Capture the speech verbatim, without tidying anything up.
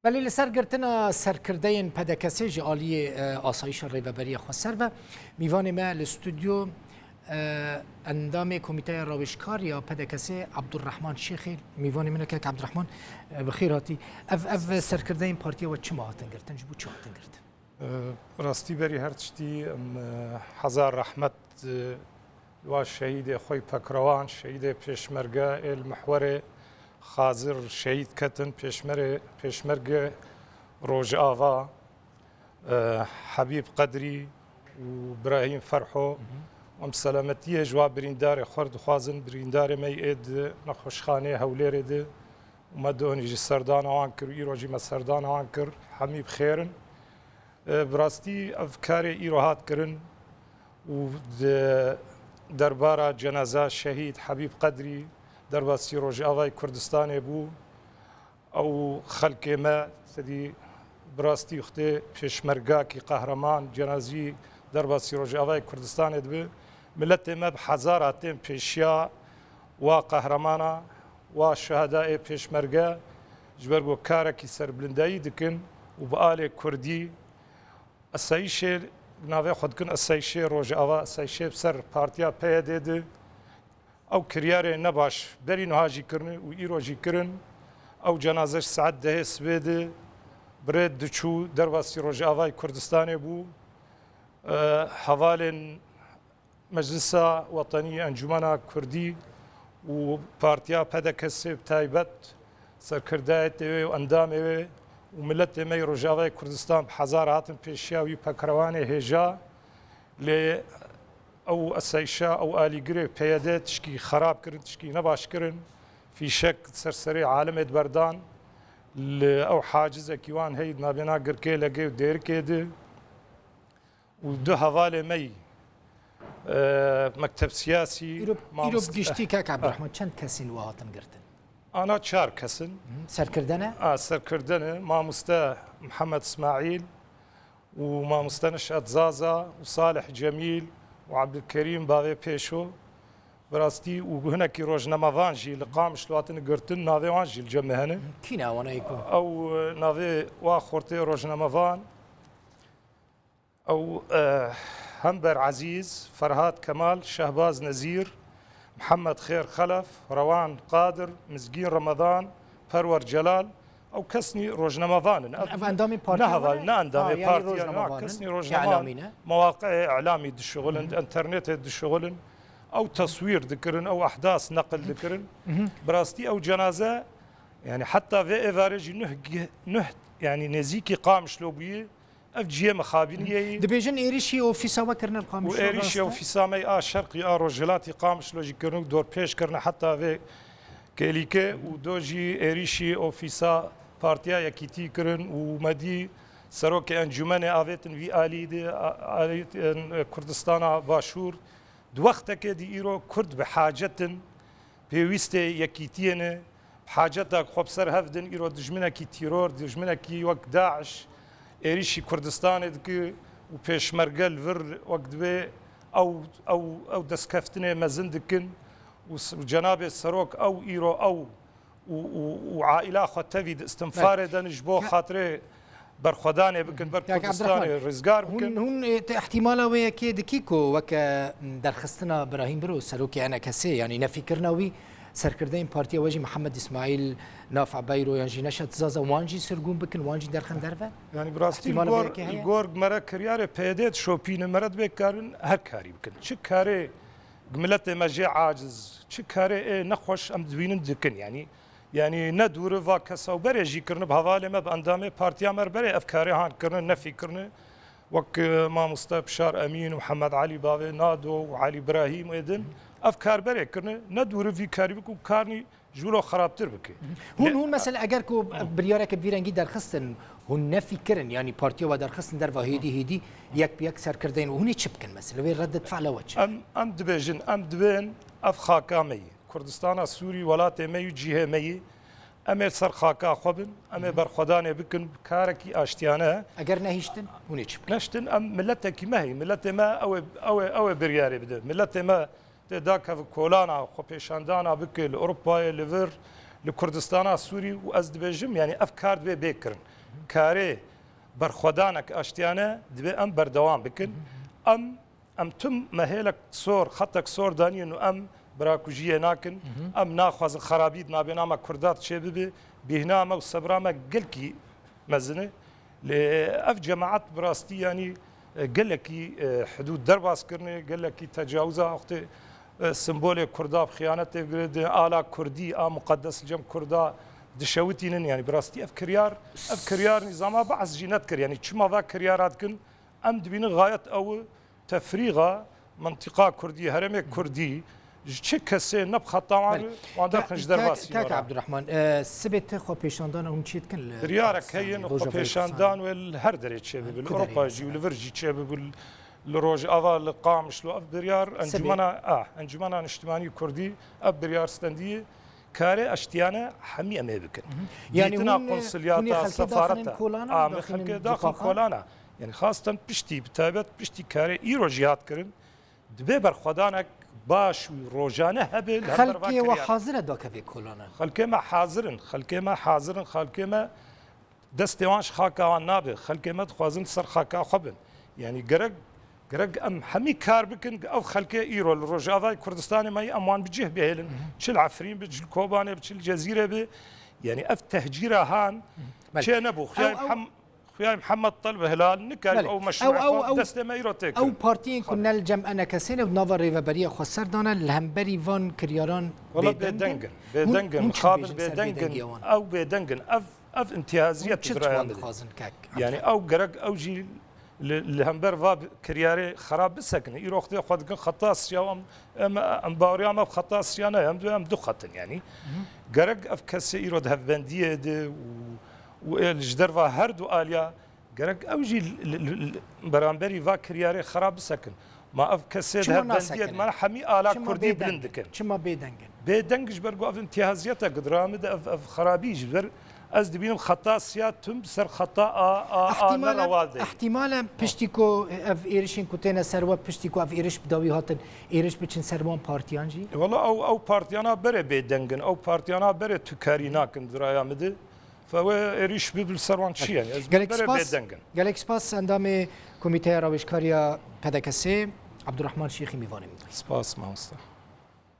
Belê, li ser girtina serkirdeyên P D K S'ê ji aliyê, e, asayîşa Rêveberiya Xweser ve, mîvanê me li stûdyo, e, endamê Komîteya Rawêjkar ya P D K S'ê Abdurrahman Şêxê. Mîvanê min e kek Abdurrahman, e, bi xêr hatî. Ev, ev serkirdeyên partiya we çima hatin girtin? Ji bo çi hatin girtin? E, rastî berî her tiştî em, e, hezar rehmet, e, wa şehîdê xwe yî pekrewan, şehîdê pêşmerge ê li mihwerê Xazir şehîd ketin, pêşmerê, pêşmerge Rojava, e, Hebîb Qedrî û Birahîm Ferho. Hı hı. Em selametiyê ji wa birîndarê xwe dixwazin, birîndarê me yê di nexweşxaneyê Hewlêrê de û me donî ji serdana wan kir û îro jî me serdana wan kir. Hemî bi xêr in. E, bi rastî ev karê îro hat kirin û di derbara cenaza şehîd Hebîb Qedrî derbasî Rojavayê Kurdistanê bû. Ew xelkê me sedî bi rastî xwedê pêşmergakî qehreman cenazî derbasî Rojavayê Kurdistanê dibe. Miletê me bi hezara tên pêşiya wa qehremana, wa şuhedayê pêşmerge ji ber ku karekî serbilindayî dikin û bi alê kurdî esayîşê navê xwe dikin esayîşê Rojava, esayîşê bi ser partiya P Y D de ew kiryarê nebaş berî niha jî kirine û îro jî kirin. Ew cenaze ji saet dehê sibê de bi rê diçû derbasî Rojavayê Kurdistanê bû. E, hevalên Meclisa Wetenî, Encûmena Kurdî û Partiya P D K S'ê bi taybet, serkirdayetê wê û endamê wê û miletê me yê Rojavayê Kurdistan bi hezar hatin pêşiya wî pekrewanê hêja. Lê ew esayîşa, ew alîgirê P Y D tişkî xerab kirin, tişkî nebaş kirin. Fîşek ser serê alemê diberdan. Li ew hacizekî wan heyî di navbêna Girkê, Legê û Dêrikê de. û du hevalê me yî, e, mekteb siyasî, Îro, îro mamoste-, giştî kek Abdurrahman, çend kesên we hatin girtin? Ana çar kes in. Hı, serkirdene? A, serkirdene, mamoste Mihemed Îsmaîl û mamoste Neşet Zaza û Salih Cemîl û Abdulkerîm bavê Pêşo. Bi rastî û hinekî rojnamevan jî li Qamişlo hatine girtin, navê wan jî li cem me hene. Kî ne wana yê ku? Ew, e, navê wa xortê rojnamevan, Ew, e, Hember Ezîz, Ferhat Kemal, Şehbaz Nezîr, Mihemed Xêr Xelef, Rewan Qadir, Mizgîn Remedan, Perwer Celal, ew kesnî rojnamevan in. Ev endamê partiya ne heval, ne endamê partiya, ne kesnî rojnamevan, mewaqi'ê îlamî dişixulin, internetê dişixulin. Ew teswîr dikirin, ew ehdas neqil dikirin. Bi rastî ew cenaze, yani heta vê êvarê jî nuh ge-, nuh, yani nêzîkî Qamişlo bûyî. Ev cihê mixabiniyê yî. Dibêjin êrîşî ofîsa we kirine li Qamişlo, rast e? Û êrîşî ofîsa me yî a şerqî a rojhilatî Qamişlo jî kirin û dorpêç kirine heta vê kêlîkê û do jî êrîşî ofîsa Partiya Yekîtî kirin û me dî serokê encûmenê avêtin vî alî de, a-, alîtin Kurdistana Başûr. Di wextekê dî îro Kurd bi hacet in, pêwîstê yekîtiyê ne, bi haceta ku xwe bi ser hev din, îro dijminekî tîror, dijminekî wek DAIŞ êrîşî Kurdistanê dike û pêşmerge li vir wek divê ew, ew, ew destkeftinê mezin dikin û s-, û cenabê serok ew îro ew û, û, û aîla xwe tevî di istinfarê de ne ji bo xatirê berxwedanê bikin, ber Kurdistanê rizgar bikin. Hûn, hûn, e, te ihtimala wê yekê dikî ku weke, m, derxistina Birahîm Biro, serokê E N K S'ê, yanî nefîkirina wî, serkirdeyên partiya we jî Mihemed Îsmaîl, Nafi Beyro yan jî Neşet Zaza, wan jî sirgûn bikin, wan jî derxin derve? Yanî bi rastî li gor, li gor me re kiryarê P Y D dişopîne, me re divê karin her karî bikin. Çi karê miletê me jê aciz, çi karê ê nexweş em dibînin dikin. Yanî, yanî ne dûr e va kesa û berê jî kirine, bi hevalê me, bi endamê partiya me re berê ev karê han kirine, nefî kirine. Wek, e, mamoste Bişar Emîn û Mihemed Elî bavê Nado û Elî Birahîm û ê din ev kar berê kirine. Ne dûr e vî karî bike û karnî ji wilo xerabtir bike. Hûn, hûn mesela eger ku biryareke bi vî rengî derxistin, hûn nefî kirin, yanî partiya we derxistin derva hêdî hêdî yek bi yek serkirdeyên, hûn ê çi bikin mesela? Wê redded fi'la we çi? Em, em dibêjin, em dibên ev xaka me yî. Kurdistana Sûrî welatê me yî, cihê me yî. Em ê ser xaka xwe bin, em ê berxwedanê bikin bi karekî aştiyane. Eger nehiştin, hûn ê çi bikin? Neştin, em miletekî me heyî. Miletê me ew ê, ew ê, ew ê biryarê bide. Miletê me tê dakeve kolana xwepêşandana bike li Ewropayê, li vir, li Kurdistana Sûrî û ez dibêjim, yanî ev kar divê bê kirin. Karê berxwedanek aştiyane divê em berdewam bikin. Em, em tim me hêlek sor, xetek sor daniye û em birakujiyê nakin. Em naxwazin xerabî di navbêna me Kurda de çêbibe. Bîhna me û sebra me gelkî mezin e. Lê ev cemaet bi rastî, yanî, e, gelekî, e, hidûd derbas kirine, gelekî tecawiza wextê, e, simbolê Kurda bi xiyanetê girêdin, ala Kurdî a muqedes li cem Kurda dişewitînin. Yanî bi rastî ev kiryar, ev kiryar nîzama Be'es jî nedikir. Yanî çima va kiryara dikin? Em dibînin gayet ew e, tefrîxa mintîqa Kurdî, herêmê Kurdî, ji çi kesê ne bi xeta wan Belê. re, wan Ka-, derxin ji derva ka-, Kak sînora. Abdurrahman, e, sibê te xwepêşandana hûn çê dikin li Biryarek Kurdistanê, heye, Rojavayê xwepêşandan Kurdistanê? Wê li her derê çêbibe, li Ku derê Ewropa jî û mesela? li vir jî çêbibe, li Rojava, li Qamişlo, ev biryar Sibê? encumena, ah, Encumena Niştimanî Kurdî, ev biryar stendiye, karê eştiyane hemî em ê bikin. Hı hı. Yanî Dîtina hûn, hûn ê konsulyata, xelkê daxinin sefareta, kolana, a, me daxinin xelkê daxin duqaqa? kolana. Yanî xasten piştî, bi taybet piştî karê îro jî hat kirin, dibê berxwedanek baş û rojane hebe li hember va Xelkê we kiryara. hazir e dakeve kolana? Xelkê me hazir in, xelkê me hazir in, xelkê me destê wan ji xaka wan nabe, xelkê me dixwazin li ser xaka xwe bin. Yanî gerek, gerek em hemî kar bikin, ev xelkê îro li Rojavayê Kurdistanê me yî em wan bi cih bihêlin. Hı hı. Çi li Efrîn bi, çi li Kobanê bi, çi li Cezîrê bi. Yanî ev tehcîra han Belê. çê nebû. Xuya Ew, ew, Mihem-, Xuya Mihemed Telb Hilal nikare Belê. ew meşruê Ew, ew, xwe ew, destê me îro tê ew kirin. partiyên ku Xwe. ne li cem E N K S ne, di nava rêveberiya xweser de ne, li hemberî van kiryaran Wala bêdeng in. bêdeng in, Hûn, bêdeng in, hûn çi mixabin dibêjin ser bêdeng in. bêdengiya wan? Ew bêdeng in. Ev, ev Hûn imtiyaziyet çi di ji duraya wan min de. dixwazin, kak Yani Abdurrahman? ew gerek ew jî li, li hember va bi-, kiryarê xerab bisekine. Îro xwedê xwe dikin xeta siya em, em, em baweriya me bi xeta siya ne, em, em du xetin yani. Gerek ev kesê îro di hevbendiyê de û, û ê li ji derva her du aliya gerek ew jî li, li, li, beramberî va kiryarê xerab bisekin. Ma ev kesê di Çima hevbendiyê nasekine? de me hemî ala Çima Kurdî bêdeng bilind in? dikin. Çima bêdeng in? Bêdeng ji ber ku ev imtiyaziyetek di raya min de ev, ev xerabî ji ber ez dibînim xeta siya tim ser xeta a, a, a Ehtimalen, nerewa de. ehtimalen piştî ku ev êrişên ku têne ser we, piştî ku ev êriş bi dawî hatin, êriş biçin ser wan partiyan jî? E, wala ew, ew partiyana berê bêdeng in, ew partiyana berê tu karî nakin di raya min de. Fe wê êrîş bibin ser wan çi yani? Ez Gelek berê spas, bêdeng in. gelek spas endamê Komîteya Rawêjkariya P D K S, Abdurrahman Şêxî mîvanê min. Spas mamosta.